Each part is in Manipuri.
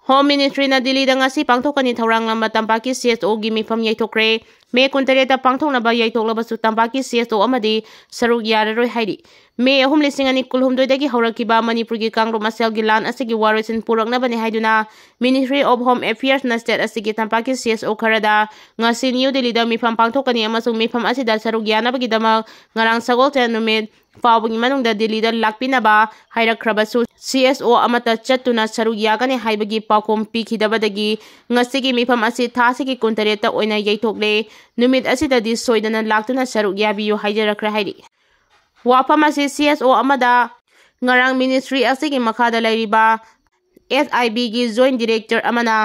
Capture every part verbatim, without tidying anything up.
Home Ministryꯅ ꯗꯤꯜꯂꯤꯗ ꯉꯁꯤ ꯄꯥꯡꯊꯣꯛꯀꯅꯤ ꯊꯧꯔꯥꯡꯂꯝꯕ ꯇꯝꯄꯥꯛꯀꯤ CSOꯒꯤ ꯃꯤꯐꯝ ꯌꯩꯊꯣꯛꯈ꯭ꯔꯦ꯫ ꯃꯦ ꯀꯨꯟꯇꯔꯦꯠꯇ ꯄꯥꯡꯊꯣꯛꯅꯕ ꯌꯩꯊꯣꯛꯂꯕꯁꯨ ꯇꯝꯄꯥꯛꯀꯤ CSO ꯑꯃꯗꯤ ꯁꯔꯨꯛ ꯌꯥꯔꯔꯣꯏ ꯍꯥꯏꯔꯤ꯫ ꯃꯦ ꯑꯍꯨꯝ, ꯂꯤꯁꯤꯡ ꯑꯅꯤ ꯀꯨꯟꯍꯨꯝꯗꯣꯏꯗꯒꯤ ꯍꯧꯔꯛꯈꯤꯕ ꯃꯅꯤꯄꯨꯔꯒꯤ ꯀꯥꯡꯂꯨꯞ ꯃꯁꯦꯜꯒꯤ ꯂꯥꯟ ꯑꯁꯤꯒꯤ ꯋꯥꯔꯣꯏꯁꯤꯟ ꯄꯨꯔꯛꯅꯕꯅꯦ ꯍꯥꯏꯗꯨꯅ Ministry of Home Affairsꯅ state ꯑꯁꯤꯒꯤ ꯇꯝꯄꯥꯛꯀꯤ CSO ꯈꯔꯗ ꯉꯁꯤ ꯅ꯭ꯌꯨ ꯗꯤꯜꯂꯤꯗ ꯃꯤꯐꯝ ꯄꯥꯡꯊꯣꯛꯀꯅꯤ ꯑꯃꯁꯨꯡ ꯃꯤꯐꯝ ꯑꯁꯤꯗ ꯁꯔꯨꯛ ꯌꯥꯅꯕꯒꯤꯗꯃꯛ ꯉꯔꯥꯡ ꯁꯒꯣꯜꯁꯦꯟ ꯅꯨꯃꯤꯠ ꯐꯥꯎꯕꯒꯤ ꯃꯅꯨꯡꯗ ꯗꯤꯜꯂꯤꯗ ꯂꯥꯛꯄꯤꯅꯕ ꯍꯥꯏꯔꯛꯈ꯭ꯔꯕꯁꯨ, CSO ꯑꯃꯠꯇ ꯆꯠꯇꯨꯅ ꯁꯔꯨꯛ ꯌꯥꯒꯅꯤ ꯍꯥꯏꯕꯒꯤ ꯄꯥꯎꯈꯨꯝ ꯄꯤꯈꯤꯗꯕꯗꯒꯤ ꯉꯁꯤꯒꯤ ꯃꯤꯐꯝ ꯑꯁꯤ ꯊꯥ ꯑꯁꯤꯒꯤ ꯀꯨꯟꯇꯔꯦꯠꯇ ꯑꯣꯏꯅ ꯌꯩꯊꯣꯛꯂꯦ꯫ ꯅꯨꯃꯤꯠ ꯑꯁꯤꯗꯗꯤ ꯁꯣꯏꯗꯅ ꯂꯥꯛꯇꯨꯅ ꯁꯔꯨꯛ ꯌꯥꯕꯤꯌꯨ ꯍꯥꯏꯖꯔꯛꯈ꯭ꯔꯦ ꯍꯥꯏꯔꯤ꯫ ꯋꯥꯐꯝ ꯑꯁꯤ CSO ꯑꯃꯗ ꯉꯔꯥꯡ Ministry ꯑꯁꯤꯒꯤ ꯃꯈꯥꯗ ꯂꯩꯔꯤꯕ SIBꯒꯤ Joint Director ꯑꯃꯅ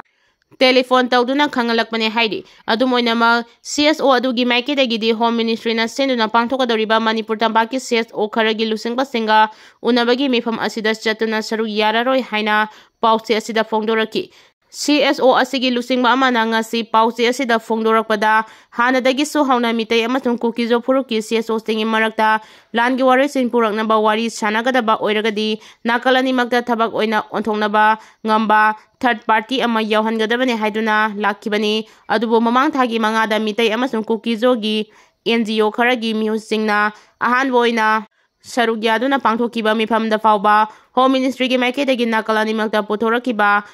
telephone ꯇꯧꯗꯨꯅ ꯈꯪꯍꯜꯂꯛꯄꯅꯦ ꯍꯥꯏꯔꯤ꯫ ꯑꯗꯨꯝ ꯑꯣꯏꯅꯃꯛ, CSO ꯑꯗꯨꯒꯤ ꯃꯥꯏꯀꯩꯗꯒꯤꯗꯤ Home Ministryꯅ ꯁꯤꯟꯗꯨꯅ ꯄꯥꯡꯊꯣꯛꯀꯗꯧꯔꯤꯕ ꯃꯅꯤꯄꯨꯔ ꯇꯝꯄꯥꯛꯀꯤ CSO ꯈꯔꯒꯤ ꯂꯨꯆꯤꯡꯕꯁꯤꯡꯒ ꯎꯅꯕꯒꯤ ꯃꯤꯐꯝ ꯑꯁꯤꯗ ꯆꯠꯇꯨꯅ ꯁꯔꯨꯛ ꯌꯥꯔꯔꯣꯏ ꯍꯥꯏꯅ ꯄꯥꯎꯆꯦ ꯑꯁꯤꯗ ꯐꯣꯡꯗꯣꯔꯛꯈꯤ꯫ CSO ꯑꯁꯤꯒꯤ ꯂꯨꯆꯤꯡꯕ ꯑꯃꯅ ꯉꯁꯤ ꯄꯥꯎꯆꯦ ꯑꯁꯤꯗ ꯐꯣꯡꯗꯣꯔꯛꯄꯗ, ꯍꯥꯟꯅꯗꯒꯤꯁꯨ ꯍꯧꯅ ꯃꯤꯇꯩ ꯑꯃꯁꯨꯡ ꯀꯨꯀꯤꯖꯣ ꯐꯨꯔꯨꯞꯀꯤ CSOꯁꯤꯡꯒꯤ ꯃꯔꯛꯇ ꯂꯥꯟꯒꯤ ꯋꯥꯔꯣꯏꯁꯤꯟ ꯄꯨꯔꯛꯅꯕ ꯋꯥꯔꯤ ꯁꯥꯟꯅꯒꯗꯕ ꯑꯣꯏꯔꯒꯗꯤ ꯅꯥꯀꯜ ꯑꯅꯤꯃꯛꯇ ꯊꯕꯛ ꯑꯣꯏꯅ ꯑꯣꯟꯊꯣꯛꯅꯕ ꯉꯝꯕ third party ꯑꯃ ꯌꯥꯎꯍꯟꯒꯗꯕꯅꯤ ꯍꯥꯏꯗꯨꯅ ꯂꯥꯛꯈꯤꯕꯅꯤ꯫ ꯑꯗꯨꯕꯨ ꯃꯃꯥꯡ ꯊꯥꯒꯤ ꯃꯉꯥꯗ ꯃꯤꯇꯩ ꯑꯃꯁꯨꯡ ꯀꯨꯀꯤꯖꯣꯒꯤ NGO ꯈꯔꯒꯤ ꯃꯤꯍꯨꯠꯁꯤꯡꯅ ꯑꯍꯥꯟꯕ ꯑꯣꯏꯅ ꯁꯔꯨꯛ ꯌꯥꯗꯨꯅ ꯄꯥꯡꯊꯣꯛꯈꯤꯕ ꯃꯤꯐꯝꯗ ꯐꯥꯎꯕ Home Ministryꯒꯤ ꯃꯥꯏꯀꯩꯗꯒꯤ ꯅꯥꯀꯜ ꯑꯅꯤꯃꯛꯇ ꯄꯨꯊꯣꯔꯛꯈꯤꯕ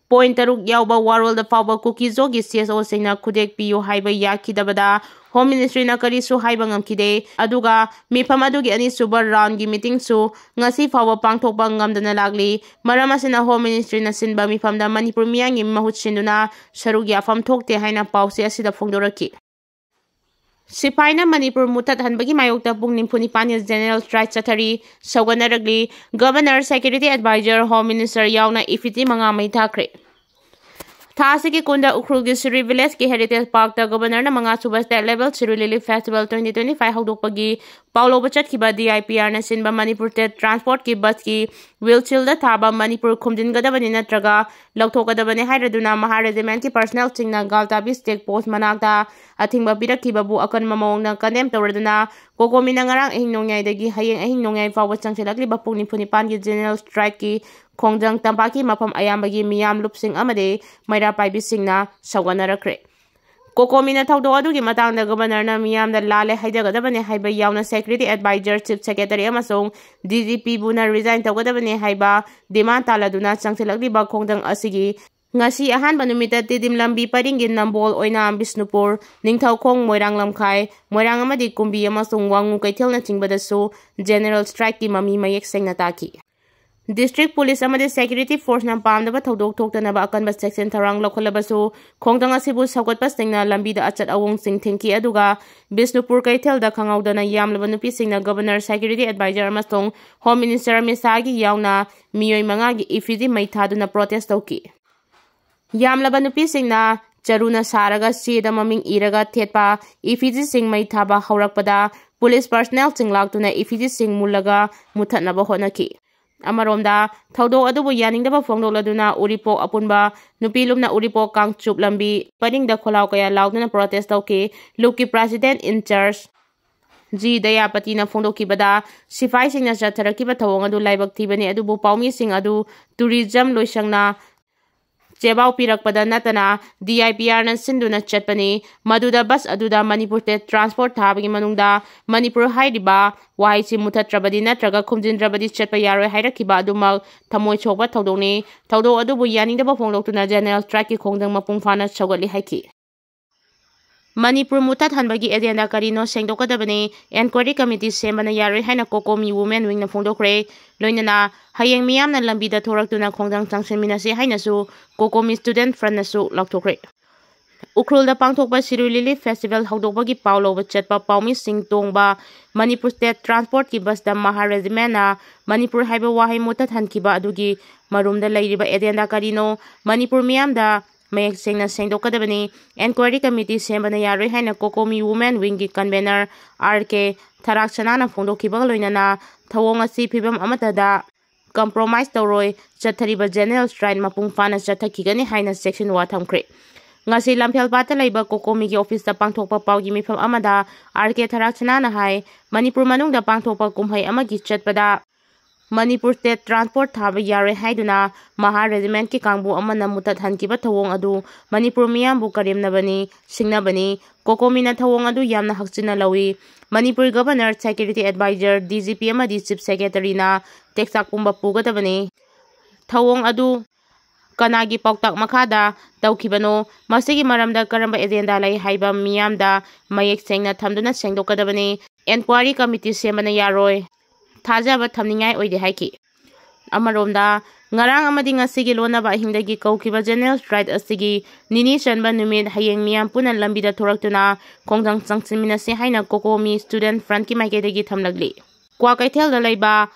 point ꯇꯔꯨꯛ ꯌꯥꯎꯕ ꯋꯥꯔꯣꯜꯗ ꯐꯥꯎꯕ ꯀꯨꯀꯤꯖꯣꯒꯤ CSOꯁꯤꯡꯅ ꯈꯨꯗꯦꯛ ꯄꯤꯌꯨ ꯍꯥꯏꯕ ꯌꯥꯈꯤꯗꯕꯗ Home Ministryꯅ ꯀꯔꯤꯁꯨ ꯍꯥꯏꯕ ꯉꯝꯈꯤꯗꯦ꯫ ꯑꯗꯨꯒ ꯃꯤꯐꯝ ꯑꯗꯨꯒꯤ ꯑꯅꯤꯁꯨꯕ roundꯒꯤ meetingꯁꯨ ꯉꯁꯤ ꯐꯥꯎꯕ ꯄꯥꯡꯊꯣꯛꯄ ꯉꯝꯗꯅ ꯂꯥꯛꯂꯤ꯫ ꯃꯔꯝ ꯑꯁꯤꯅ Home Ministryꯅ ꯁꯤꯟꯕ ꯃꯤꯐꯝꯗ ꯃꯅꯤꯄꯨꯔ ꯃꯤꯌꯥꯝꯒꯤ ꯃꯍꯨꯠ ꯁꯤꯟꯗꯨꯅ ꯁꯔꯨꯛ ꯌꯥꯐꯝ ꯊꯣꯛꯇꯦ ꯍꯥꯏꯅ ꯄꯥꯎꯆꯦ ꯑꯁꯤꯗ ꯐꯣꯡꯗꯣꯔꯛꯈꯤ꯫ ꯁꯤꯐꯥꯏꯅ ꯃꯅꯤꯄꯨꯔ ꯃꯨꯠꯊꯠꯍꯟꯕꯒꯤ ꯃꯥꯌꯣꯛꯇ ꯄꯨꯡ ꯅꯤꯐꯨ ꯅꯤꯄꯥꯟꯒꯤ general strike ꯆꯠꯊꯔꯤ꯫ ꯁꯧꯒꯠꯅꯔꯛꯂꯤ꯫ Governor, Security Advisor, Home Minister ꯌꯥꯎꯅ ꯏꯐꯤꯇꯤ ꯃꯉꯥ ꯃꯩ ꯊꯥꯈ꯭ꯔꯦ꯫ ꯊꯥ ꯑꯁꯤꯒꯤ ꯀꯨꯟꯗ ꯎꯈ꯭ꯔꯨꯜꯒꯤ Shirui villageꯀꯤ Heritage Parkꯇ Governorꯅ ꯃꯉꯥꯁꯨꯕ State Level Sirui Lily Festival twenty twenty-five ꯍꯧꯗꯣꯛꯄꯒꯤ ꯄꯥꯎ ꯂꯧꯕ ꯆꯠꯈꯤꯕ D I P Rꯅ ꯁꯤꯟꯕ ꯃꯅꯤꯄꯨꯔ ꯁ꯭ꯇꯦꯠ ꯇ꯭ꯔꯥꯟꯁꯄꯣꯔꯠꯀꯤ ꯕꯁꯀꯤ ꯋꯤꯜ ꯁꯤꯜꯗ ꯊꯥꯕ ꯃꯅꯤꯄꯨꯔ ꯈꯨꯝꯖꯤꯟꯒꯗꯕꯅꯤ ꯅꯠꯇ꯭ꯔꯒ ꯂꯧꯊꯣꯛꯀꯗꯕꯅꯤ ꯍꯥꯏꯔꯗꯨꯅ ꯃꯍꯥ ꯔꯦꯖꯤꯃꯦꯟꯠꯀꯤ ꯄꯔꯁꯅꯦꯜꯁꯤꯡꯅ ꯒꯥꯜꯇꯥꯕꯤꯁ ꯆꯦꯛ ꯄꯣꯁ ꯃꯅꯥꯛꯇ ꯑꯊꯤꯡꯕ ꯄꯤꯔꯛꯈꯤꯕꯕꯨ ꯑꯀꯟꯕ ꯃꯑꯣꯡꯗ ꯀꯟꯗꯦꯝ ꯇꯧꯔꯗꯨꯅ ꯀꯣꯀꯣꯃꯤꯅ ꯉꯔꯥꯡ ꯑꯍꯤꯡ ꯅꯣꯡꯌꯥꯏꯗꯒꯤ ꯍꯌꯦꯡ ꯑꯍꯤꯡ ꯅꯣꯡꯌꯥꯏ ꯐꯥꯎꯕ ꯆꯪꯁꯤꯜꯂꯛꯂꯤꯕ ꯄꯨꯡ ꯅꯤꯐꯨ ꯅꯤꯄꯥꯟꯒꯤ ꯖꯦꯅꯔꯦꯜ ꯁ꯭ꯇ꯭ꯔꯥꯏꯛꯀꯤ ꯈꯣꯡꯖꯪ ꯇꯝꯄꯥꯛꯀꯤ ꯃꯐꯝ ꯑꯌꯥꯝꯕꯒꯤ ꯃꯤꯌꯥꯝ ꯂꯨꯞꯁꯤꯡ ꯑꯃꯗꯤ ꯃꯩꯔꯥ ꯄꯥꯏꯕꯤꯁꯤꯡꯅ ꯁꯧꯒꯠꯅꯔꯛꯈ꯭ꯔꯦ꯫ ꯀꯣꯀꯣꯃꯤꯅ ꯊꯧꯗꯣꯛ ꯑꯗꯨꯒꯤ ꯃꯇꯥꯡꯗ ꯒꯕꯔꯅꯔꯅ ꯃꯤꯌꯥꯝꯗ ꯂꯥꯜꯂꯦ ꯍꯥꯏꯖꯒꯗꯕꯅꯤ ꯍꯥꯏꯕ ꯌꯥꯎꯅ ꯁꯦꯀ꯭ꯌꯨꯔꯤꯇꯤ ꯑꯦꯗꯚꯥꯏꯖꯔ, ꯆꯤꯐ ꯁꯦꯀ꯭ꯔꯦꯇꯔꯤ ꯑꯃꯁꯨꯡ D G Pꯕꯨꯅ ꯔꯤꯖꯥꯏꯟ ꯇꯧꯒꯗꯕꯅꯤ ꯍꯥꯏꯕ ꯗꯤꯃꯥꯟ ꯇꯥꯜꯂꯗꯨꯅ ꯆꯪꯁꯤꯜꯂꯛꯂꯤꯕ ꯈꯣꯡꯖꯪ ꯑꯁꯤꯒꯤ ꯉꯁꯤ ꯑꯍꯥꯟꯕ ꯅꯨꯃꯤꯠꯇ ꯇꯤꯗꯤꯝ ꯂꯝꯕꯤ ꯄꯔꯤꯡꯒꯤ ꯅꯝꯕꯣꯜ ꯑꯣꯏꯅꯥꯝ, ꯕꯤꯁꯅꯨꯄꯨꯔ, ꯅꯤꯡꯊꯧꯈꯣꯡ, ꯃꯣꯏꯔꯥꯡ ꯂꯝꯈꯥꯏ, ꯃꯣꯏꯔꯥꯡ ꯑꯃꯗꯤ ꯀꯨꯝꯕꯤ ꯑꯃꯁꯨꯡ ꯋꯥꯉꯨ ꯀꯩꯊꯦꯜꯅꯆꯤꯡꯕꯗꯁꯨ ꯖꯦꯅꯔꯦꯜ ꯁ꯭ꯇ꯭ꯔꯥꯏꯛꯀꯤ ꯃꯃꯤ ꯃꯌꯦꯛ ꯁꯦꯡꯅ ꯇꯥꯈꯤ꯫ ꯗꯤꯁꯇ꯭ꯔꯤꯛ ꯄꯨꯂꯤꯁ ꯑꯃꯗꯤ ꯁꯦꯀ꯭ꯌꯨꯔꯤꯇꯤ ꯐꯣꯔꯁꯅ ꯄꯥꯝꯗꯕ ꯊꯧꯗꯣꯛ ꯊꯣꯛꯇꯅꯕ ꯑꯀꯟꯕ ꯆꯦꯛꯁꯤꯟ ꯊꯧꯔꯥꯡ ꯂꯧꯈꯠꯂꯕꯁꯨ, ꯈꯣꯡꯖꯪ ꯑꯁꯤꯕꯨ ꯁꯧꯒꯠꯄꯁꯤꯡꯅ ꯂꯝꯕꯤꯗ ꯑꯆꯠ ꯑꯋꯣꯡꯁꯤꯡ ꯊꯤꯡꯈꯤ, ꯑꯗꯨꯒ ꯕꯤꯁꯅꯨꯄꯨꯔ ꯀꯩꯊꯦꯜꯗ ꯈꯪꯍꯧꯗꯅ ꯌꯥꯝꯂꯕ ꯅꯨꯄꯤꯁꯤꯡꯅ ꯒꯕꯔꯅꯔ, ꯁꯦꯀ꯭ꯌꯨꯔꯤꯇꯤ ꯑꯦꯗꯚꯥꯏꯖꯔ ꯑꯃꯁꯨꯡ ꯍꯣꯝ ꯃꯤꯅꯤꯁꯇꯔ ꯑꯃꯤꯠ ꯁꯥꯍꯒꯤ ꯌꯥꯎꯅ ꯃꯤꯑꯣꯏ ꯃꯉꯥꯒꯤ ꯏꯐꯤꯖꯤ ꯃꯩ ꯊꯥꯗꯨꯅ ꯄ꯭ꯔꯣꯇꯦꯁ ꯇꯧꯈꯤ꯫ ꯌꯥꯝꯂꯕ ꯅꯨꯄꯤꯁꯤꯡꯅ ꯆꯔꯨꯅ ꯁꯥꯔꯒ ꯆꯦꯗ ꯃꯃꯤꯡ ꯏꯔꯒ ꯊꯦꯠꯄ ꯏꯐꯤꯖꯤꯁꯤꯡ ꯃꯩ ꯊꯥꯕ ꯍꯧꯔꯛꯄꯗ, ꯄꯨꯂꯤꯁ ꯄꯔꯁꯅꯦꯜꯁꯤꯡ ꯂꯥꯛꯇꯨꯅ ꯏꯐꯤꯖꯤꯁꯤꯡ ꯃꯨꯜꯂꯒ ꯃꯨꯊꯠꯅꯕ ꯍꯣꯠꯅꯈꯤ꯫ ꯑꯃꯔꯣꯝꯗ, ꯊꯧꯗꯣꯛ ꯑꯗꯨꯕꯨ ꯌꯥꯅꯤꯡꯗꯕ ꯐꯣꯡꯗꯣꯛꯂꯗꯨꯅ ꯎꯔꯤꯄꯣꯛ ꯑꯄꯨꯟꯕ ꯅꯨꯄꯤ ꯂꯨꯞꯅ ꯎꯔꯤꯄꯣꯛ ꯀꯥꯡꯆꯨꯞ ꯂꯝꯕꯤ ꯄꯔꯤꯡꯗ ꯈꯣꯜꯂꯥꯎ ꯀꯌꯥ ꯂꯥꯎꯗꯨꯅ ꯄ꯭ꯔꯣꯇꯦꯁ ꯇꯧꯈꯤ꯫ ꯂꯨꯞꯀꯤ ꯄ꯭ꯔꯦꯁꯤꯗꯦꯟꯠ ꯏꯟ ꯆꯥꯔꯖ ꯖꯤ ꯗꯌꯥꯄꯇꯤꯅ ꯐꯣꯡꯗꯣꯛꯈꯤꯕꯗ, ꯁꯤꯐꯥꯏꯁꯤꯡꯅ ꯆꯠꯊꯔꯛꯈꯤꯕ ꯊꯧꯑꯣꯡ ꯑꯗꯨ ꯂꯥꯏꯕꯛ ꯊꯤꯕꯅꯤ, ꯑꯗꯨꯕꯨ ꯄꯥꯎꯃꯤꯁꯤꯡ ꯑꯗꯨ ꯇꯨꯔꯤꯖꯝ ꯂꯣꯏꯁꯪꯅ ꯆꯦꯕꯥꯎ ꯄꯤꯔꯛꯄꯗ ꯅꯠꯇꯅ D I P Rꯅ ꯁꯤꯟꯗꯨꯅ ꯆꯠꯄꯅꯤ꯫ ꯃꯗꯨꯗ ꯕꯁ ꯑꯗꯨꯗ ꯃꯅꯤꯄꯨꯔ ꯁ꯭ꯇꯦꯠ ꯇ꯭ꯔꯥꯟꯁꯄꯣꯔꯠ ꯊꯥꯕꯒꯤ ꯃꯅꯨꯡꯗ ꯃꯅꯤꯄꯨꯔ ꯍꯥꯏꯔꯤꯕ ꯋꯥꯍꯩꯁꯤ ꯃꯨꯊꯠꯇ꯭ꯔꯕꯗꯤ ꯅꯠꯇ꯭ꯔꯒ ꯈꯨꯝꯖꯤꯟꯗ꯭ꯔꯕꯗꯤ ꯆꯠꯄ ꯌꯥꯔꯣꯏ ꯍꯥꯏꯔꯛꯈꯤꯕ ꯑꯗꯨꯃꯛ ꯊꯃꯣꯏ ꯁꯣꯛꯄ ꯊꯧꯗꯣꯛꯅꯤ꯫ ꯊꯧꯗꯣꯛ ꯑꯗꯨꯕꯨ ꯌꯥꯅꯤꯡꯗꯕ ꯐꯣꯡꯗꯣꯛꯇꯨꯅ ꯖꯦꯅꯔꯦꯜ ꯁ꯭ꯇ꯭ꯔꯥꯏꯛꯀꯤ ꯈꯣꯡꯖꯪ ꯃꯄꯨꯡ ꯐꯥꯅ ꯁꯧꯒꯠꯂꯤ ꯍꯥꯏꯈꯤ꯫ ꯃꯅꯤꯄꯨꯔ ꯃꯨꯊꯠꯍꯟꯕꯒꯤ ꯑꯦꯖꯦꯟꯗꯥ ꯀꯔꯤꯅꯣ ꯁꯦꯡꯗꯣꯛꯀꯗꯕꯅꯤ꯫ ꯏꯟꯀ꯭ꯋꯥꯏꯔꯤ ꯀꯃꯤꯇꯤ ꯁꯦꯝꯕꯅ ꯌꯥꯔꯣꯏ ꯍꯥꯏꯅ ꯀꯣꯀꯣꯃꯤ ꯋꯨꯃꯦꯟ ꯋꯤꯡꯅ ꯐꯣꯡꯗꯣꯛꯈ꯭ꯔꯦ꯫ ꯂꯣꯏꯅꯅ ꯍꯌꯦꯡ ꯃꯤꯌꯥꯝꯅ ꯂꯝꯕꯤꯗ ꯊꯣꯔꯛꯇꯨꯅ ꯈꯣꯡꯖꯪ ꯆꯪꯁꯤꯟꯃꯤꯟꯅꯁꯤ ꯍꯥꯏꯅꯁꯨ ꯀꯣꯀꯣꯃꯤ ꯁ꯭ꯇꯨꯗꯦꯟꯠ ꯐ꯭ꯔꯟꯠꯅꯁꯨ ꯂꯥꯎꯊꯣꯛꯈ꯭ꯔꯦ꯫ ꯎꯈ꯭ꯔꯨꯜꯗ ꯄꯥꯡꯊꯣꯛꯄ ꯁꯤꯔꯨꯏ ꯂꯤꯂꯤ ꯐꯦꯁꯇꯤꯚꯦꯜ ꯍꯧꯗꯣꯛꯄꯒꯤ ꯄꯥꯎ ꯂꯧꯕ ꯆꯠꯄ ꯄꯥꯎꯃꯤꯁꯤꯡ ꯇꯣꯡꯕ ꯃꯅꯤꯄꯨꯔ ꯁ꯭ꯇꯦꯠ ꯇ꯭ꯔꯥꯟꯁꯄꯣꯔꯠꯀꯤ ꯕꯁꯇ ꯃꯍꯥ ꯔꯦꯖꯤꯃꯦꯟꯠꯅ ꯃꯅꯤꯄꯨꯔ ꯍꯥꯏꯕ ꯋꯥꯍꯩ ꯃꯨꯊꯠꯍꯟꯈꯤꯕ ꯑꯗꯨꯒꯤ ꯃꯔꯨꯝꯗ ꯂꯩꯔꯤꯕ ꯑꯦꯖꯦꯟꯗꯥ ꯀꯔꯤꯅꯣ? ꯃꯅꯤꯄꯨꯔ ꯃꯤꯌꯥꯝꯗ ꯃꯌꯦꯛ ꯁꯦꯡꯅ ꯁꯦꯡꯗꯣꯛꯀꯗꯕꯅꯤ꯫ Enquiry Committee ꯁꯦꯝꯕꯅ ꯌꯥꯔꯣꯏ ꯍꯥꯏꯅ COCOMI Women Wingꯒꯤ Convener R K ꯊꯔꯥꯛꯁꯅꯥꯅ ꯐꯣꯡꯗꯣꯛꯈꯤꯕꯒ ꯂꯣꯏꯅꯅ ꯊꯧꯑꯣꯡ ꯑꯁꯤ ꯐꯤꯕꯝ ꯑꯃꯠꯇꯗ compromise ꯇꯧꯔꯣꯏ, ꯆꯠꯊꯔꯤꯕ general strike ꯃꯄꯨꯡ ꯐꯥꯅ ꯆꯠꯊꯈꯤꯒꯅꯤ ꯍꯥꯏꯅ ꯆꯦꯛꯁꯤꯟ ꯋꯥ ꯊꯝꯈ꯭ꯔꯦ꯫ ꯉꯁꯤ ꯂꯝꯐꯦꯜꯄꯥꯠꯇ ꯂꯩꯕ COCOMIꯒꯤ officeꯇ ꯄꯥꯡꯊꯣꯛꯄ ꯄꯥꯎꯒꯤ ꯃꯤꯐꯝ ꯑꯃꯗ R K ꯊꯔꯥꯛꯁꯅꯥꯅ ꯍꯥꯏ, ꯃꯅꯤꯄꯨꯔ ꯃꯅꯨꯡꯗ ꯄꯥꯡꯊꯣꯛꯄ ꯀꯨꯝꯍꯩ ꯑꯃꯒꯤ ꯆꯠꯄꯗ ꯃꯅꯤꯄꯨꯔ state transport ꯊꯥꯕ ꯌꯥꯔꯣꯏ ꯍꯥꯏꯗꯨꯅ ꯃꯍꯥ regimentꯀꯤ ꯀꯥꯡꯕꯨ ꯑꯃꯅ ꯃꯨꯠꯇꯠꯍꯟꯈꯤꯕ ꯊꯧꯑꯣꯡ ꯑꯗꯨ ꯃꯅꯤꯄꯨꯔ ꯃꯤꯌꯥꯝꯕꯨ ꯀꯔꯦꯝꯅꯕꯅꯤ, ꯁꯤꯡꯅꯕꯅꯤ꯫ COCOMIꯅ ꯊꯧꯑꯣꯡ ꯑꯗꯨ ꯌꯥꯝꯅ ꯍꯛꯆꯤꯟꯅ ꯂꯧꯏ꯫ Manipur Governor, Security Advisor, DGP ꯑꯃꯗꯤ Chief Secretaryꯅ ꯇꯦꯛꯆꯥꯛ ꯄꯨꯝꯕ ꯄꯨꯒꯗꯕꯅꯤ꯫ ꯊꯧꯑꯣꯡ ꯑꯗꯨ ꯀꯅꯥꯒꯤ ꯄꯥꯎꯇꯥꯛ ꯃꯈꯥꯗ ꯇꯧꯈꯤꯕꯅꯣ, ꯃꯁꯤꯒꯤ ꯃꯔꯝꯗ ꯀꯔꯝꯕ agenda ꯂꯩ ꯍꯥꯏꯕ ꯃꯤꯌꯥꯝꯗ ꯃꯌꯦꯛ ꯁꯦꯡꯅ ꯊꯝꯗꯨꯅ ꯁꯦꯡꯗꯣꯛꯀꯗꯕꯅꯤ꯫ Enquiry Committee ꯁꯦꯝꯕꯅ ꯌꯥꯔꯣꯏ, ꯊꯥꯖꯕ ꯊꯝꯅꯤꯡꯉꯥꯏ ꯑꯣꯏꯗꯦ ꯍꯥꯏꯈꯤ꯫ ꯑꯃꯔꯣꯝꯗ, ꯉꯔꯥꯡ ꯑꯃꯗꯤ ꯉꯁꯤꯒꯤ ꯂꯣꯟꯅꯕ ꯑꯍꯤꯡꯗꯒꯤ ꯀꯧꯈꯤꯕ general strike ꯑꯁꯤꯒꯤ ꯅꯤꯅꯤ ꯆꯟꯕ ꯅꯨꯃꯤꯠ ꯍꯌꯦꯡ ꯃꯤꯌꯥꯝ ꯄꯨꯟꯅ ꯂꯝꯕꯤꯗ ꯊꯣꯔꯛꯇꯨꯅ ꯈꯣꯡꯖꯪ ꯆꯪꯁꯤꯟꯃꯤꯟꯅꯁꯤ ꯍꯥꯏꯅ COCOMI Student Frontꯀꯤ ꯃꯥꯏꯀꯩꯗꯒꯤ ꯊꯝꯂꯛꯂꯤ꯫ ꯀ꯭ꯋꯥꯀꯩꯊꯦꯜꯗ ꯂꯩꯕ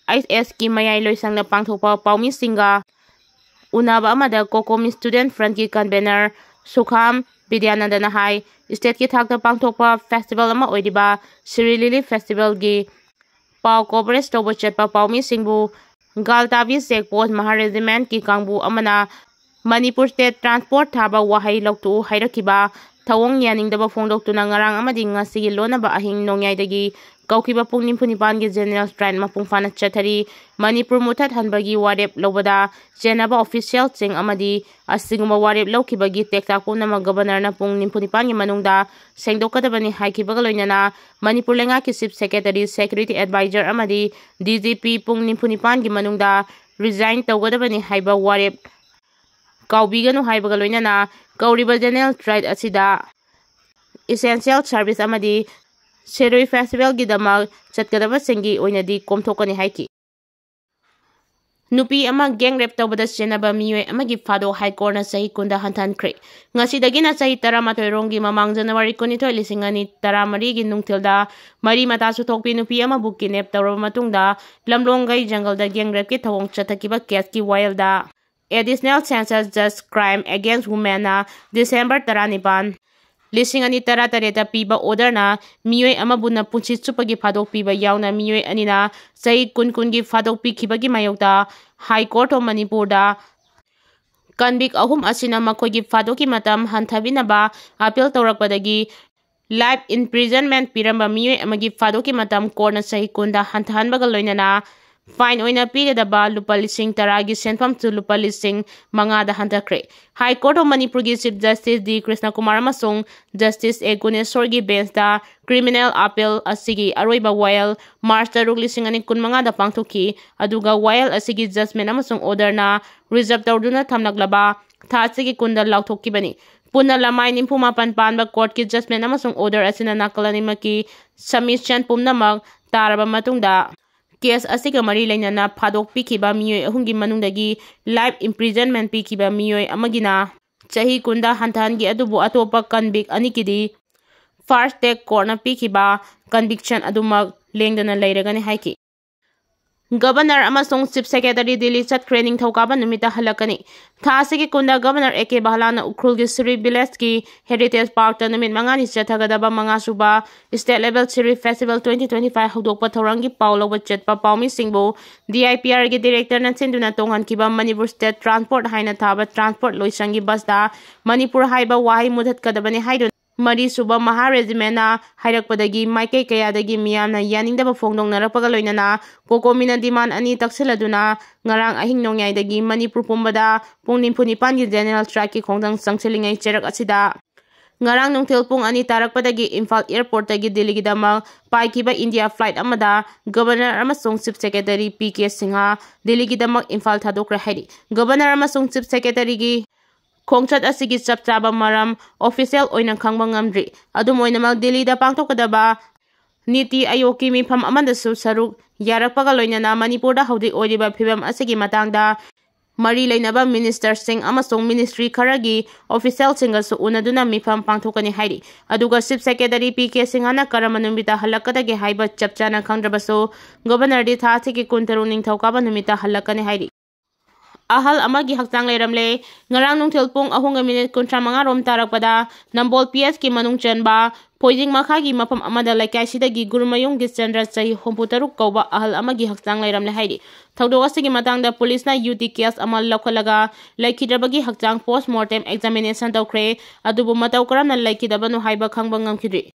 ꯑꯦꯁ ꯑꯦꯁꯀꯤ ꯃꯌꯥꯏ ꯂꯣꯏꯁꯪꯗ ꯄꯥꯡꯊꯣꯛꯄ ꯄꯥꯎꯃꯤꯁꯤꯡꯒ ꯎꯅꯕ ꯑꯃꯗ COCOMI Student Frontꯀꯤ convener ꯁꯨꯈꯥꯝ ꯕꯤꯗ꯭ꯌꯥꯅꯟꯗꯅ ꯍꯥꯏ, stateꯀꯤ ꯊꯥꯛꯇ ꯄꯥꯡꯊꯣꯛꯄ festival ꯑꯃ ꯑꯣꯏꯔꯤꯕ ꯁꯤꯔꯤ ꯂꯤꯂꯤ festivalꯒꯤ ꯄꯥꯎ coverage ꯇꯧꯕ ꯆꯠꯄ ꯄꯥꯎꯃꯤꯁꯤꯡꯕꯨ ꯒꯥꯜꯇꯥꯕꯤ check post ꯃꯍꯥ regimentꯀꯤ ꯀꯥꯡꯕꯨ ꯑꯃꯅ ꯃꯅꯤꯄꯨꯔ state transport ꯊꯥꯕ ꯋꯥꯍꯩ ꯂꯧꯊꯣꯛꯎ ꯍꯥꯏꯔꯛꯈꯤꯕ ꯊꯧꯑꯣꯡ ꯌꯥꯅꯤꯡꯗꯕ ꯐꯣꯡꯗꯣꯛꯇꯨꯅ ꯉꯔꯥꯡ ꯑꯃꯗꯤ ꯉꯁꯤꯒꯤ ꯂꯣꯟꯅꯕ ꯑꯍꯤꯡ ꯅꯣꯡꯌꯥꯏꯗꯒꯤ ꯀꯧꯈꯤꯕ ꯄꯨꯡ ꯅꯤꯐꯨ ꯅꯤꯄꯥꯟꯒꯤ general strike ꯃꯄꯨꯡ ꯐꯥꯅ ꯆꯠꯊꯔꯤ꯫ ꯃꯅꯤꯄꯨꯔ ꯃꯨꯠꯊꯠꯍꯟꯕꯒꯤ ꯋꯥꯔꯦꯞ ꯂꯧꯕꯗ ꯆꯦꯟꯅꯕ officialꯁꯤꯡ ꯑꯃꯗꯤ ꯑꯁꯤꯒꯨꯝꯕ ꯋꯥꯔꯦꯞ ꯂꯧꯈꯤꯕꯒꯤ ꯇꯦꯛꯇꯥꯛ ꯄꯨꯝꯅꯃꯛ Governorꯅ ꯄꯨꯡ ꯅꯤꯐꯨ ꯅꯤꯄꯥꯟꯒꯤ ꯃꯅꯨꯡꯗ ꯁꯦꯡꯗꯣꯛꯀꯗꯕꯅꯤ ꯍꯥꯏꯈꯤꯕꯒ ꯂꯣꯏꯅꯅ ꯃꯅꯤꯄꯨꯔ ꯂꯩꯉꯥꯛꯀꯤ Chief Secretary, Security Advisor ꯑꯃꯗꯤ DGP ꯄꯨꯡ ꯅꯤꯐꯨ ꯅꯤꯄꯥꯟꯒꯤ ꯃꯅꯨꯡꯗ resign ꯇꯧꯒꯗꯕꯅꯤ ꯍꯥꯏꯕ ꯋꯥꯔꯦꯞ ꯀꯥꯎꯕꯤꯒꯅꯨ ꯍꯥꯏꯕꯒ ꯂꯣꯏꯅꯅ ꯀꯧꯔꯤꯕ general strike ꯑꯁꯤꯗ essential service ꯑꯃꯗꯤ ꯁꯤꯔꯨꯏ festivalꯒꯤꯗꯃꯛ ꯆꯠꯀꯗꯕꯁꯤꯡꯒꯤ ꯑꯣꯏꯅꯗꯤ ꯀꯣꯝꯊꯣꯛꯀꯅꯤ ꯍꯥꯏꯈꯤ꯫ ꯅꯨꯄꯤ ꯑꯃ gang rape ꯇꯧꯕꯗ ꯆꯦꯟꯅꯕ ꯃꯤꯑꯣꯏ ꯑꯃꯒꯤ ꯐꯥꯗꯣ High Courtꯅ ꯆꯍꯤ ꯀꯨꯟꯗ ꯍꯟꯊꯍꯟꯈ꯭ꯔꯦ꯫ ꯉꯁꯤꯗꯒꯤꯅ ꯆꯍꯤ ꯇꯔꯥꯃꯥꯊꯣꯏ ꯔꯣꯝꯒꯤ ꯃꯃꯥꯡ January ꯀꯨꯟꯅꯤꯊꯣꯏ, ꯂꯤꯁꯤꯡ ꯑꯅꯤ ꯇꯔꯥꯃꯔꯤꯒꯤ ꯅꯨꯡꯊꯤꯜꯗ ꯃꯔꯤ ꯃꯇꯥ ꯁꯨꯊꯣꯛꯄꯤ ꯅꯨꯄꯤ ꯑꯃꯕꯨ kidnap ꯇꯧꯔꯕ ꯃꯇꯨꯡꯗ ꯂꯝꯂꯣꯡꯒꯩ ꯖꯪꯒꯜꯗ gang rapeꯀꯤ ꯊꯧꯑꯣꯡ ꯆꯠꯊꯈꯤꯕ caseꯀꯤ ꯋꯥꯌꯦꯜꯗ Additional Census Judge Crime Against Womenꯅ December ꯇꯔꯥꯅꯤꯄꯥꯟ, ꯂꯤꯁꯤꯡ ꯑꯅꯤ ꯇꯔꯥꯇꯔꯦꯠꯇ ꯄꯤꯕ orderꯅ ꯃꯤꯑꯣꯏ ꯑꯃꯕꯨ ꯅꯄꯨꯟꯁꯤ ꯆꯨꯞꯄꯒꯤ ꯐꯥꯗꯣꯛꯄꯤꯕ ꯌꯥꯎꯅ ꯃꯤꯑꯣꯏ ꯑꯅꯤꯅ ꯆꯍꯤ ꯀꯨꯟ ꯀꯨꯟꯒꯤ ꯐꯥꯗꯣꯛꯄꯤꯈꯤꯕꯒꯤ ꯃꯥꯌꯣꯛꯇ High Court of ꯃꯅꯤꯄꯨꯔꯗ convict ꯑꯍꯨꯝ ꯑꯁꯤꯅ ꯃꯈꯣꯏꯒꯤ ꯐꯥꯗꯣꯛꯀꯤ ꯃꯇꯝ ꯍꯟꯊꯕꯤꯅꯕ appeal ꯇꯧꯔꯛꯄꯗꯒꯤ life imprisonment ꯄꯤꯔꯝꯕ ꯃꯤꯑꯣꯏ ꯑꯃꯒꯤ ꯐꯥꯗꯣꯛꯀꯤ ꯃꯇꯝ courtꯅ ꯆꯍꯤ ꯀꯨꯟꯗ ꯍꯟꯊꯍꯟꯕꯒ ꯂꯣꯏꯅꯅ fine ꯑꯣꯏꯅ ꯄꯤꯒꯗꯕ ꯂꯨꯄꯥ ꯂꯤꯁꯤꯡ ꯇꯔꯥꯒꯤ ꯁꯦꯟꯐꯝꯁꯨ ꯂꯨꯄꯥ ꯂꯤꯁꯤꯡ ꯃꯉꯥꯗ ꯍꯟꯊꯈ꯭ꯔꯦ꯫ High Court of ꯃꯅꯤꯄꯨꯔꯒꯤ Chief Justice ꯗꯤ ꯀ꯭ꯔꯤꯁꯅ ꯀꯨꯃꯥꯔ ꯑꯃꯁꯨꯡ Justice ꯑꯦ ꯒꯨꯅꯦꯁꯣꯔꯒꯤ benchꯇ criminal appeal ꯑꯁꯤꯒꯤ ꯑꯔꯣꯏꯕ ꯋꯥꯌꯦꯜ March ꯇꯔꯨꯛ, ꯂꯤꯁꯤꯡ ꯑꯅꯤ ꯀꯨꯟꯃꯉꯥꯗ ꯄꯥꯡꯊꯣꯛꯈꯤ, ꯑꯗꯨꯒ ꯋꯥꯌꯦꯜ ꯑꯁꯤꯒꯤ judgment ꯑꯃꯁꯨꯡ orderꯅ reserve ꯇꯧꯗꯨꯅ ꯊꯝꯂꯛꯂꯕ ꯊꯥ ꯑꯁꯤꯒꯤ ꯀꯨꯟꯗ ꯂꯥꯎꯊꯣꯛꯈꯤꯕꯅꯤ꯫ ꯄꯨꯟꯅ ꯂꯃꯥꯏ ꯅꯤꯐꯨ ꯃꯥꯄꯟ ꯄꯥꯟꯕ courtꯀꯤ judgment ꯑꯃꯁꯨꯡ order ꯑꯁꯤꯅ ꯅꯥꯀꯜ ꯑꯅꯤꯃꯛꯀꯤ submission ꯄꯨꯝꯅꯃꯛ ꯇꯥꯔꯕ ꯃꯇꯨꯡꯗ, case ꯑꯁꯤꯒ ꯃꯔꯤ ꯂꯩꯅꯅ ꯐꯥꯗꯣꯛꯄꯤꯈꯤꯕ ꯃꯤꯑꯣꯏ ꯑꯍꯨꯝꯒꯤ ꯃꯅꯨꯡꯗꯒꯤ life imprisonment ꯄꯤꯈꯤꯕ ꯃꯤꯑꯣꯏ ꯑꯃꯒꯤꯅ ꯆꯍꯤ ꯀꯨꯟꯗ ꯍꯟꯊꯍꯟꯈꯤ, ꯑꯗꯨꯕꯨ ꯑꯇꯣꯞꯄ convict ꯑꯅꯤꯒꯤꯗꯤ fast track courtꯅ ꯄꯤꯈꯤꯕ conviction ꯑꯗꯨꯃꯛ ꯂꯦꯡꯗꯅ ꯂꯩꯔꯒꯅꯤ ꯍꯥꯏꯈꯤ꯫ Governor ꯑꯃꯁꯨꯡ Chief Secretary ꯗꯤꯜꯂꯤ ꯆꯠꯈ꯭ꯔꯦ, ꯅꯤꯡꯊꯧꯀꯥꯕ ꯅꯨꯃꯤꯠꯇ ꯍꯜꯂꯛꯀꯅꯤ꯫ ꯊꯥ ꯑꯁꯤꯒꯤ ꯀꯨꯟꯗ Governor ꯑꯦ ꯀꯦ ꯕꯍꯂꯥꯅ ꯎꯈ꯭ꯔꯨꯜꯒꯤ ꯁꯤꯔꯨꯏ villageꯀꯤ Heritage Parkꯇ ꯅꯨꯃꯤꯠ ꯃꯉꯥꯅꯤ ꯆꯠꯊꯒꯗꯕ ꯃꯉꯥꯁꯨꯕ State Level Shirui Festival twenty twenty-five ꯍꯧꯗꯣꯛꯄ ꯊꯧꯔꯝꯒꯤ ꯄꯥꯎ ꯂꯧꯕ ꯆꯠꯄ ꯄꯥꯎꯃꯤꯁꯤꯡꯕꯨ D I P Rꯒꯤ directorꯅ ꯁꯤꯟꯗꯨꯅ ꯇꯣꯡꯍꯟꯈꯤꯕ ꯃꯅꯤꯄꯨꯔ State Transport ꯍꯥꯏꯅ ꯊꯥꯕ transport ꯂꯣꯏꯁꯪꯒꯤ busꯇ ꯃꯅꯤꯄꯨꯔ ꯍꯥꯏꯕ ꯋꯥꯍꯩ ꯃꯨꯊꯠꯀꯗꯕꯅꯤ ꯍꯥꯏꯗꯨꯅ ꯃꯔꯤꯁꯨꯕ ꯃꯍꯥ regimentꯅ ꯍꯥꯏꯔꯛꯄꯗꯒꯤ ꯃꯥꯏꯀꯩ ꯀꯌꯥꯗꯒꯤ ꯃꯤꯌꯥꯝꯅ ꯌꯥꯅꯤꯡꯗꯕ ꯐꯣꯡꯗꯣꯛꯅꯔꯛꯄꯒ ꯂꯣꯏꯅꯅ COCOMIꯅ demand ꯑꯅꯤ ꯇꯛꯁꯤꯜꯂꯗꯨꯅ ꯉꯔꯥꯡ ꯑꯍꯤꯡ ꯅꯣꯡꯌꯥꯏꯗꯒꯤ ꯃꯅꯤꯄꯨꯔ ꯄꯨꯝꯕꯗ ꯄꯨꯡ ꯅꯤꯐꯨ ꯅꯤꯄꯥꯟꯒꯤ general strikeꯀꯤ ꯈꯣꯡꯖꯪ ꯆꯪꯁꯤꯜꯂꯤꯉꯩ ꯆꯩꯔꯛ ꯑꯁꯤꯗ ꯉꯔꯥꯡ ꯅꯨꯡꯊꯤꯜ ꯄꯨꯡ ꯑꯅꯤ ꯇꯥꯔꯛꯄꯗꯒꯤ ꯏꯝꯐꯥꯜ airportꯇꯒꯤ ꯗꯤꯜꯂꯤꯒꯤꯗꯃꯛ ꯄꯥꯏꯈꯤꯕ India flight ꯑꯃꯗ Governor ꯑꯃꯁꯨꯡ Chief Secretary P K Singh ꯗꯤꯜꯂꯤꯒꯤꯗꯃꯛ Imphal ꯊꯥꯗꯣꯛꯈ꯭ꯔꯦ ꯍꯥꯏꯔꯤ꯫ Governor ꯑꯃꯁꯨꯡ Chief Secretaryꯒꯤ ꯈꯣꯡꯆꯠ ꯑꯁꯤꯒꯤ ꯆꯞ ꯆꯥꯕ ꯃꯔꯝ official ꯑꯣꯏꯅ ꯈꯪꯕ ꯉꯝꯗ꯭ꯔꯤ꯫ ꯑꯗꯨꯝ ꯑꯣꯏꯅꯃꯛ, ꯗꯤꯜꯂꯤꯗ ꯄꯥꯡꯊꯣꯛꯀꯗꯕ ꯅꯤꯇꯤ ꯑꯥꯌꯣꯒꯀꯤ ꯃꯤꯐꯝ ꯑꯃꯗꯁꯨ ꯁꯔꯨꯛ ꯌꯥꯔꯛꯄꯒ ꯂꯣꯏꯅꯅ ꯃꯅꯤꯄꯨꯔꯗ ꯍꯧꯖꯤꯛ ꯑꯣꯏꯔꯤꯕ ꯐꯤꯕꯝ ꯑꯁꯤꯒꯤ ꯃꯇꯥꯡꯗ ꯃꯔꯤ ꯂꯩꯅꯕ ministerꯁꯤꯡ ꯑꯃꯁꯨꯡ ministry ꯈꯔꯒꯤ officialꯁꯤꯡꯒꯁꯨ ꯎꯅꯗꯨꯅ ꯃꯤꯐꯝ ꯄꯥꯡꯊꯣꯛꯀꯅꯤ ꯍꯥꯏꯔꯤ꯫ ꯑꯗꯨꯒ Chief Secretary ꯄꯤ ꯀꯦ ꯁꯤꯡꯍꯅ ꯀꯔꯝꯕ ꯅꯨꯃꯤꯠꯇ ꯍꯜꯂꯛꯀꯗꯒꯦ ꯍꯥꯏꯕ ꯆꯞ ꯆꯥꯅ ꯈꯪꯗ꯭ꯔꯕꯁꯨ, Governorꯗꯤ ꯊꯥ ꯑꯁꯤꯒꯤ ꯀꯨꯟꯇꯔꯨꯛ ꯅꯤꯡꯊꯧꯀꯥꯕ ꯅꯨꯃꯤꯠꯇ ꯍꯜꯂꯛꯀꯅꯤ ꯍꯥꯏꯔꯤ꯫ ꯑꯍꯜ ꯑꯃꯒꯤ ꯍꯛꯆꯥꯡ ꯂꯩꯔꯝꯂꯦ꯫ ꯉꯔꯥꯡ ꯅꯨꯡꯊꯤꯜ ꯄꯨꯡ ꯑꯍꯨꯝꯒ ꯃꯤꯅꯤꯠ ꯀꯨꯟꯊ꯭ꯔꯥ ꯃꯉꯥ ꯔꯣꯝ ꯇꯥꯔꯛꯄꯗ ꯅꯝꯕꯣꯜ ꯄꯤ ꯑꯦꯁꯀꯤ ꯃꯅꯨꯡ ꯆꯟꯕ ꯐꯣꯏꯖꯤꯡ ꯃꯈꯥꯒꯤ ꯃꯐꯝ ꯑꯃꯗ ꯂꯩꯀꯥꯏꯁꯤꯗꯒꯤ ꯒꯨꯔꯨꯃꯌꯨꯝ ꯒꯤꯁꯆꯟꯗ꯭ꯔ, ꯆꯍꯤ ꯍꯨꯝꯐꯨ ꯇꯔꯨꯛ ꯀꯧꯕ ꯑꯍꯜ ꯑꯃꯒꯤ ꯍꯛꯆꯥꯡ ꯂꯩꯔꯝꯂꯦ ꯍꯥꯏꯔꯤ꯫ ꯊꯧꯗꯣꯛ ꯑꯁꯤꯒꯤ ꯃꯇꯥꯡꯗ ꯄꯨꯂꯤꯁꯅ ꯌꯨ ꯇꯤ ꯀꯦꯁ ꯑꯃ ꯂꯧꯈꯠꯂꯒ ꯂꯩꯈꯤꯗ꯭ꯔꯕꯒꯤ ꯍꯛꯆꯥꯡ ꯄꯣꯁ ꯃꯣꯔꯇꯦꯝ ꯑꯦꯛꯖꯥꯃꯤꯅꯦꯁꯟ ꯇꯧꯈ꯭ꯔꯦ꯫ ꯑꯗꯨꯕꯨ ꯃꯇꯧ ꯀꯔꯝꯅ ꯂꯩꯈꯤꯗꯕꯅꯣ ꯍꯥꯏꯕ ꯈꯪꯕ ꯉꯝꯈꯤꯗ꯭ꯔꯤ꯫